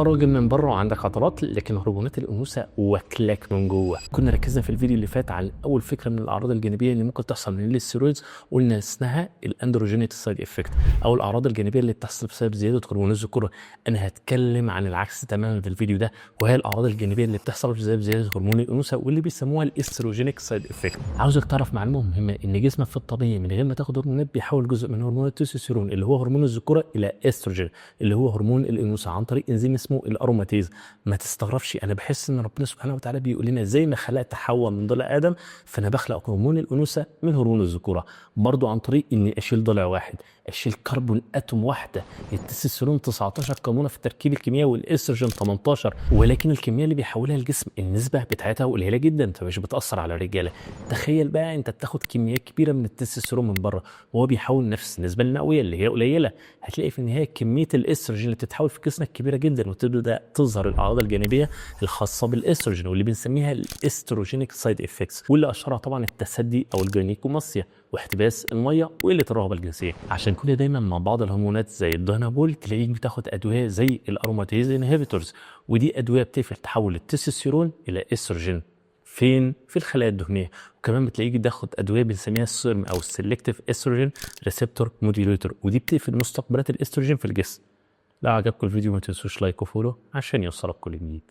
راجل من بره وعندك عضلات، لكن هرمونات الانوثة واكلاك من جوه. كنا ركزنا في الفيديو اللي فات على اول فكرة من الاعراض الجانبية اللي ممكن تحصل من ال steroids، قلنا اسمها ال androgenic side effect او الاعراض الجانبية اللي بتحصل بسبب زيادة هرمون الذكورة. انا هتكلم عن العكس تماما في الفيديو ده، وهي الاعراض الجانبية اللي بتحصل بسبب زيادة هرمون الانوثة واللي بيسموها ال estrogenic side effect. عاوزك تعرف معلومة مهمه، ان جسمك في الطبيعي من غير ما تاخد هرمونات بيحول جزء من هرمون التستوستيرون اللي هو هرمون الذكورة الى استروجين اللي هو هرمون الانوثة عن طريق انزيم اسمه ال aromatase. ما تستغربش، انا بحس ان ربنا سبحانه وتعالى بيقول لنا زي ما خلقت حواء من ضلع ادم، فانا بخلق هرمون الانوثة من هرمون الذكورة برضو عن طريق اني اشيل ضلع واحد، اشيل carbon atom واحدة. التستوستيرون 19 كربونه في التركيب الكيميائي والاستروجين 18، ولكن الكمية اللي بيحولها الجسم النسبة بتاعتها قليله جدا، فمش بتاثر على الرجاله. تخيل بقى انت بتاخد كميات كبيرة من التستوستيرون من بره وهو بيحول نفس النسبة المئويه اللي هي قليله، هتلاقي في النهاية كمية الاستروجين اللي بتتحول في جسمك كبيرة جدا، وتبدا تظهر الاعراض الجانبية الخاصة بالاستروجين واللي بنسميها ال estrogenic side effects، واللي اشهرها طبعا التثدي او ال gynecomastia واحتباس المية وقلة الرغبة الجنسية. عشان كده دايما مع بعض الهرمونات زي ال Dianabol تلاقيك بتاخد ادوية زي ال aromatase inhibitors، ودي ادوية بتقفل تحول التستوستيرون الى استروجين فين؟ في الخلايا الدهنية. وكمان بتلاقيك بتاخد ادوية بنسميها ال SERM او ال selective estrogen receptor modulator، ودي بتقفل مستقبلات الاستروجين في الجسم. لو عجبكم الفيديو ما تنسوش like و follow عشان يوصلك كل جديد.